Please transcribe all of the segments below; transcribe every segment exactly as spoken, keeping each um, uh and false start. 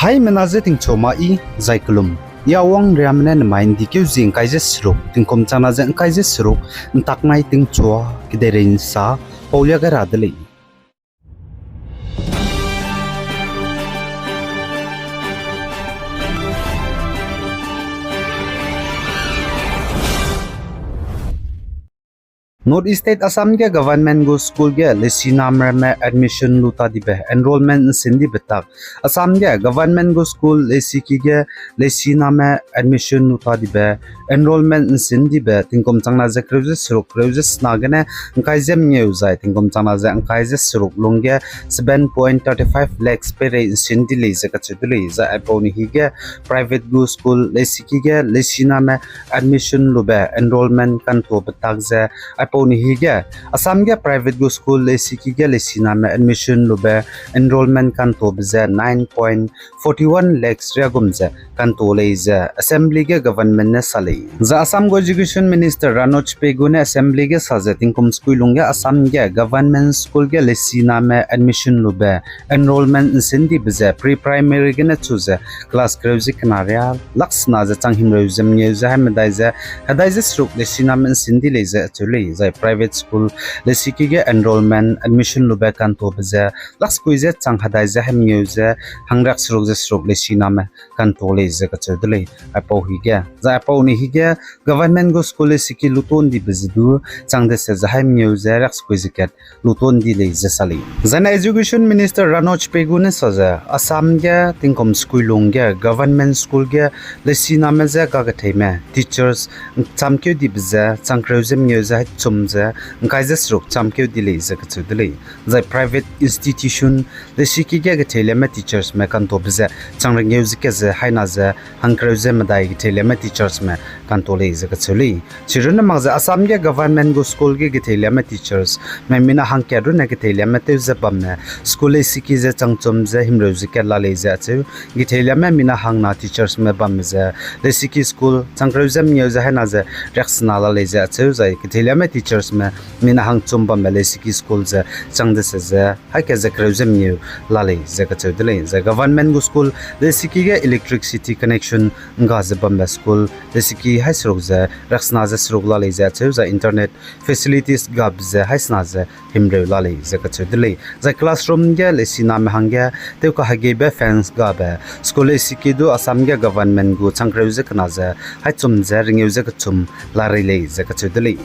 Haimena ze tingchu ma i, zai kelum. I Awang Riame ne nemai ’ndi keu zie ’ngkai ze seruk, tingkum changna ze ’ngkai ze seruk, ’ntak nai tingchua, kedeirei ’nsa, paulia gai ra de lei. North East State Assam ge government gu school ge leisiname ramme admission lu ta dibe, enrollment ’nsin dibe tak. Assam ge government gu school leisiki ge leisiname admission lu ta dibe, enrollment ’nsin dibe, tingkum changna ze kereu ze seruk kereu ze sena gene ’ngkai ze mengeu zai tingkum changna ze ’ngkai ze seruk lungge seven point thirty five lakhs peirei ’nsin di lei ze kacheu de lei. Zai aipau ni hige private gu school leisiki ge leisiname admission lube, enrollment kantobe tak ze aipau ni hige Assam ge private gu school leisiki ge leisiname admission lube, enrollment kantobe ze nine point forty one lakhs riagum ze kanto lei ze Assembly ge government ne sa lei. Zai Assam gu Education Minister Ranoj Pegu ne Assembly ge sa ze tingkum sukui lungge Assam ge government school ge leisiname admission lube, enrollment ’nsin dibe ze pre-primary gene chu ze class kereu ze kena ria laksena ze chang himreu ze mengeu ze hai medai ze hedai ze seruk leisiname ’nsin di lei ze acheu lei. Zai private school leisiki ge enrollment admission lube kantobe ze laksekui ze chang hedai ze hai mengeu ze hangriak seruk ze seruk leisiname kanto lei ze kacheu de lei. Aipau hige, zai aipau ni hige government gu school leisiki luton dibe ze du chang dese ze hai mengeu ze riaksekui ze kat luton di lei ze sa lei. Zai ne Education Minister Ranoj Pegu ne sa ze Assam ge tingkum sukui lungge government school ge leisiname je kaketheime teachers chamkeu dibe ze chang kereu ze mengeu ze hai chum ze ’ngkai ze seruk chamkeu di lei ze kacheu de lei. Zai private institution leisiki ge ketheiliame teachersme kantobe ze chang rengeu ze kat ze haina ze hangkereu ze medai ketheiliame teachersme kanto lei ze kacheu lei. Chirunne mak ze Assam ge government gu school ge ketheiliame teachersme mina hangkat runne ketheiliame tew ze bamme school leisiki ze chang chum ze himreu ze kat la lei ze acheu. Ketheiliame mina hangna teachersme bamme ze leisiki school chang kereu ze mengeu ze haina ze riaksena la lei ze acheu. Zai ketheiliame teachersme mina hang chum bamme leisiki school ze chang dese ze hai kat ze kereu ze mengeu la lei ze kacheu de lei. Zai government gu school leisiki ge electricity connection ’ngga ze bambe school leisiki hai seruk ze riaksena ze seruk la lei ze acheu. Zai internet facilities gabe ze haisena ze himreu la lei ze kacheu de lei. Zai classroom ge leisiname hangge tew kahegeibe fence gabe school leisiki du Assam ge government gu chang kereu ze kena ze hai chum ze rengeu ze kechum la rei lei ze kacheu de lei.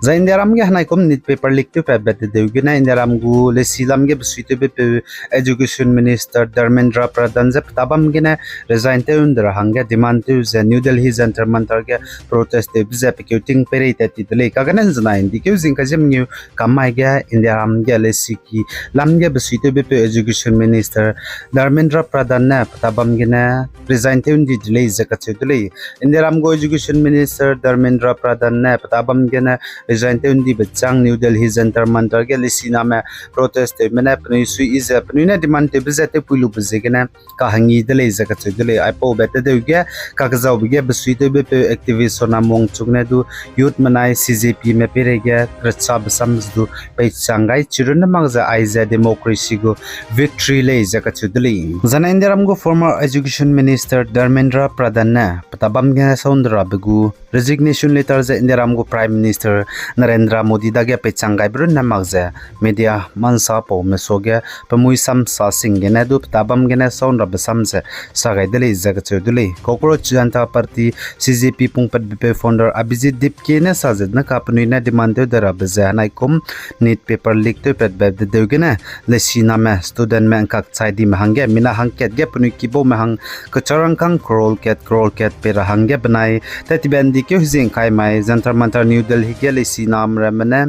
Zai Indiaram ge henaikum NEET paper leak tewpatbe dedeu gene Indiaram gu leisi lam ge besuitewbepeu Education Minister Dharmendra Pradhan je petabam gene resign tew ’nde ra hangge demand tew ze New Delhi Jantar Mantar ge protest tewbe ze pekeuting peirei tat ti de lei. Kagene ’nzenai ’ndi keu zing ka ziemmengeu kam mai ge Indiaram ge leisiki lam ge besuitewbepeu Education Minister Dharmendra Pradhan ne petabam gene resign tew ’ndi de lei ze kacheu de lei. Indiaram gu Education Minister Dharmendra Pradhan ne petabam gene resign tew ’ndibe chang New Delhi Jantar Mantar ge leisiname protest tewme ne penui suiyi ze penui ne demand tewbe ze tewpui lube ziegene kahangi de lei ze kacheu de lei. Aipaube tedeu ge kakezaube ge besuitewbepeu activist Sonam Wangchuk ne du youth menai CJP me peireige kerachabe sam ze du peichang gai chirunne mak ze aize democracy gu victory lei ze kacheu de lei. Zane Indiaram gu former Education Minister Dharmendra Pradhan ne petabam gene sau ’nde rabe gu resignation letter ze Indiaram gu Prime Minister Narendra Modi dage peichang gaibe runne mak ze media mansa paume suage pemui sam sa sing gene du petabam gene sau ’nrabe sam ze sa gai de lei ze kacheu de lei. Cockroach Janta Party, CJP pungpatbepeu founder Abhijit Dipke ne sa ze dene ka penui ne demand tew de rabe ze henaikum NEET paper leak tewpatbe dedeu gene leisiname studentme ’ngkak chai dime hangge mina hangkat ge penui kibaume hang kecharangkang crore kat crore kat pei ra hangge benai tat tibe ’ndi keu hezing kai mai Jantar Mantar New Delhi ge leisiname ramme ne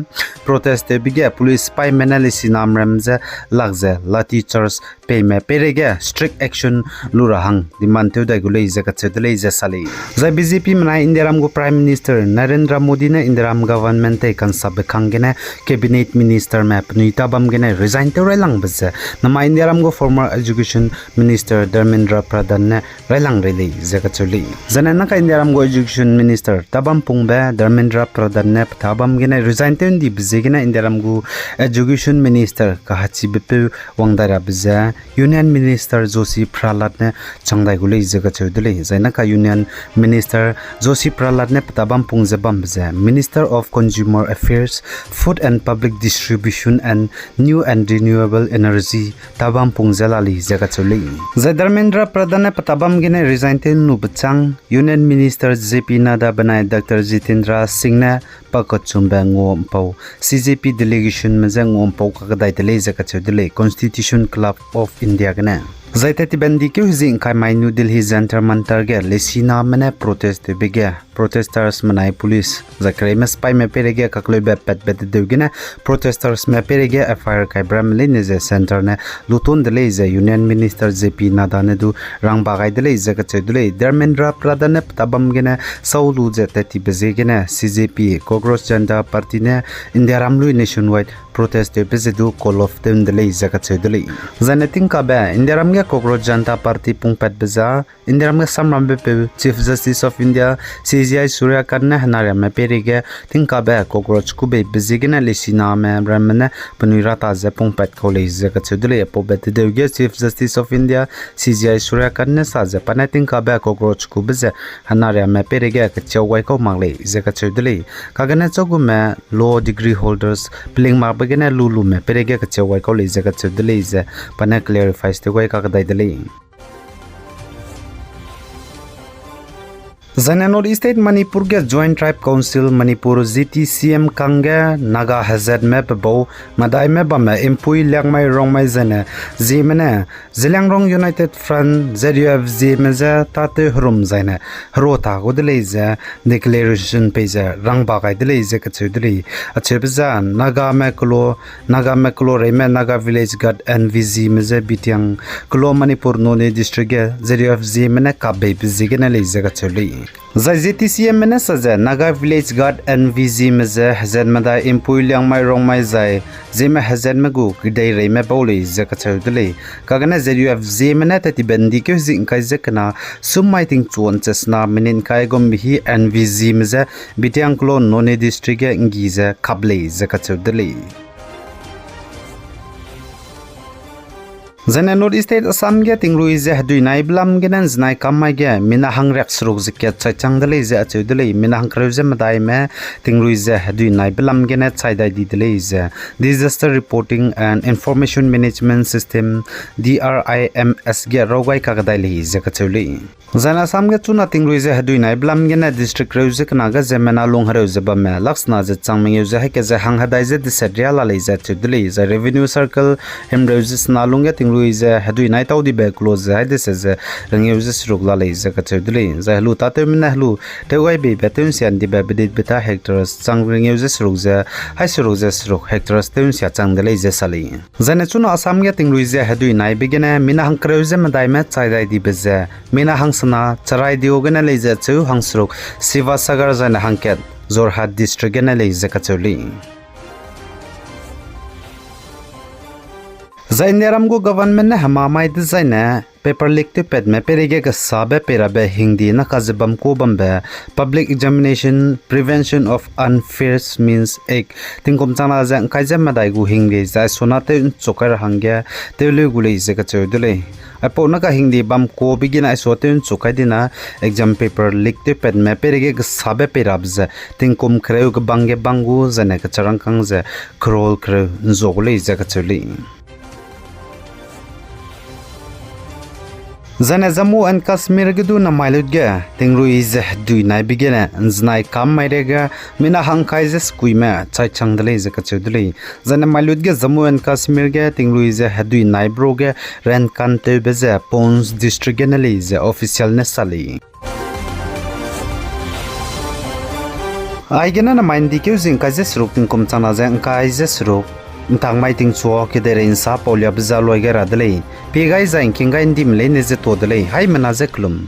protest tewbe ge police sipaime ne leisiname ram ze lak ze lathi charge peime peireige strict action lu ra hang demand tew dai gu lei ze kacheu de lei ze sa lei. Zai BJP menai Indiaram gu Prime Minister Narendra Modi ne Indiaram government tei kansabe kang gene cabinet ministerme penui tabam gene resign tew railangbe ze namai Indiaram gu former Education Minister Dharmendra Pradhan ne railang rei lei ze kacheu lei. Zane naka Indiaram gu Education Minister tabam pungbe Dharmendra Pradhan ne ta bam gene resign tew ndibe ziegene Indiaram gu Education Minister kahachibepeu wang dai rabe ze Union Minister Joshi Pralad ne chang dai gu lei ze kacheu de lei. Zai naka Union Minister Joshi Pralad ne pe ta bam pung ze bambe ze Minister of Consumer Affairs, Food and Public Distribution and New and Renewable Energy ta bam pung ze la lei ze kacheu lei. Zai Dharmendra Pradhan ne pe ta bam gene resign tew nube chang Union Minister J P Nadda benai Doctor Jitendra Singh ne pa kechumbe ngua mpau C J P delegationme je ngua mpau kakdai de lei ze kacheu de lei Constitution Club of India gene. Zai tat tibe ndikeu hezi ngkai mai New Delhi Jantar Mantar ge leisiname ne protest tewbe ge protestersme nai police zai kereime sipaime peireige kakleube patbe dedeu gene protestersme peireige F I R kaibe ramme leine ze centre ne luton de lei ze Union Minister J P Nadda ne du rangba gai de lei ze kacheu de lei. Dharmendra Pradhan ne pe ta bam gene sau lu ze tat tibe ziegene C J P, Cockroach Janta Party ne Indiaram lui nationwide protest tewbe ze du call off tew nde lei ze kacheu de lei. Zaine tingkabe Indiaram ge Cockroach Janta Party pungpatbe za Indiaram ge samrambe peu Chief Justice of India C J I Surya Kant ne henariame peireige tingkabe cockroach kubeibe ziegene leisiname ramme ne penui rata ze pungpat kau lei ze kacheu de lei. Apaube dedeu ge Chief Justice of India C J I Surya Kant ne sa ze pa ne tingkabe cockroach kube ze henariame peireige kacheu gai kau mak lei ze kacheu de lei. Kagene chagume law degree holders peling makbe gene lulume peireige kacheu gai kau lei ze kacheu de lei ze pa ne clarify tew gai kakdai de lei. Zaine North East State Manipur ge Joint Tribe Council Manipur, J T C M kangge Naga hezatme pe bau medaime bamme Inpui, Liangmai, Rongmai zaine Zeme ne Zeliangrong United Front, Z U F Zeme je tâtew herum zaine herua ta gu de lei ze declaration pei ze rangba gai de lei ze kacheu de lei. Acheube ze Nagame kelo, Nagame kelo reime Naga Village Guard, N V G me je Bitiang kelo Manipur Noney District ge Z U F Zeme ne kapbeibe ziegene lei ze kacheu lei. Zai Z T C M me ne sa ze Naga Village Guard, N V G me je hezat medai Inpui, Liangmai, Rongmai zai Zeme hezatme gu kedeireime bau lei ze kacheu de lei. Kagene Z U F Zeme ne tat tibe ndikeu hezi ngkai ze kena summai tingchuan chesena minute ngkai gumbe hi N V G me je Bitiang kelo Noney District ge nggi ze kap lei ze kacheu de lei. Zaine North East State Assam ge tingrui ze hedui naibe lam gene nzenai kam mai ge mina hangriak seruk ze kat chai chang de lei ze acheu de lei. Mina hangkereu ze medaime tingrui ze hedui naibe lam gene chai dai di de lei ze Disaster Reporting and Information Management System, D R I M S ge raw gai kakdai lei ze kacheu lei. Zaine Assam ge chuna tingrui ze hedui naibe lam gene district reu ze kena ge ziemmena lung hereu ze bamme laksena ze chang mengeu ze haike ze hang hedai ze deset ria la lei ze acheu de lei. Zai revenue circle himreu ze sena lungge tingrui ze hedui nai tau dibe kelo ze haidese ze rengeu ze seruk la lei ze kacheu de lei. Zai helu tâtewme ne helu tewgaibeibe tew'nsia ndibe bedit beta hectares chang rengeu ze seruk ze hai seruk ze seruk hectares tew'nsia chang de lei ze sa lei. Zaine chuna Assam ge tingrui ze hedui naibe gene mina hangkereu ze medaime chai dai dibe ze mina hangsena Charaideo gene lei ze acheu, hangseruk Sivasagar zaine hangkat Jorhat District gene lei ze kacheu lei. Zai Indiaram gu government ne hema mai dezaine paper leak tewpatme peireige kesabe peirabe hingdi naka ze bam ku bambe Public Examination Prevention of Unfair Means Act tingkum changna ze ngkai ze medai gu hingdi zai sona tew nchuk kai ra hangge tewleu gu lei ze kacheu de lei. Aipau naka hingdi bam kuabe gene aisua tew nchuk kai dina exam paper leak tewpatme peireige kesabe peirabe ze tingkum kereu kebang ge bang gu zaine kecharangkâng ze crore kereu nzua gu lei ze kacheu lei. Zaine Jammu and Kashmir ge du namai lut ge tingrui ze hedui naibe gene nzenai kam mai reige mina hangkai ze sekuime chai chang de lei ze kacheu de lei. Zaine mai lut ge Jammu and Kashmir ge tingrui ze hedui naibe ru ge rankan tewbe ze Poonch District gene lei ze official ne sa lei. Aigene namai ndikeu ze ngkai ze seruk tingkum changna ze ngkai ze seruk ntang mai tingchua kedeirei nsa pauliabe ze luai gai ra de lei. Pie gai zai ngking gai ndime leine ze tuâ de lei. Haimena ze kelum.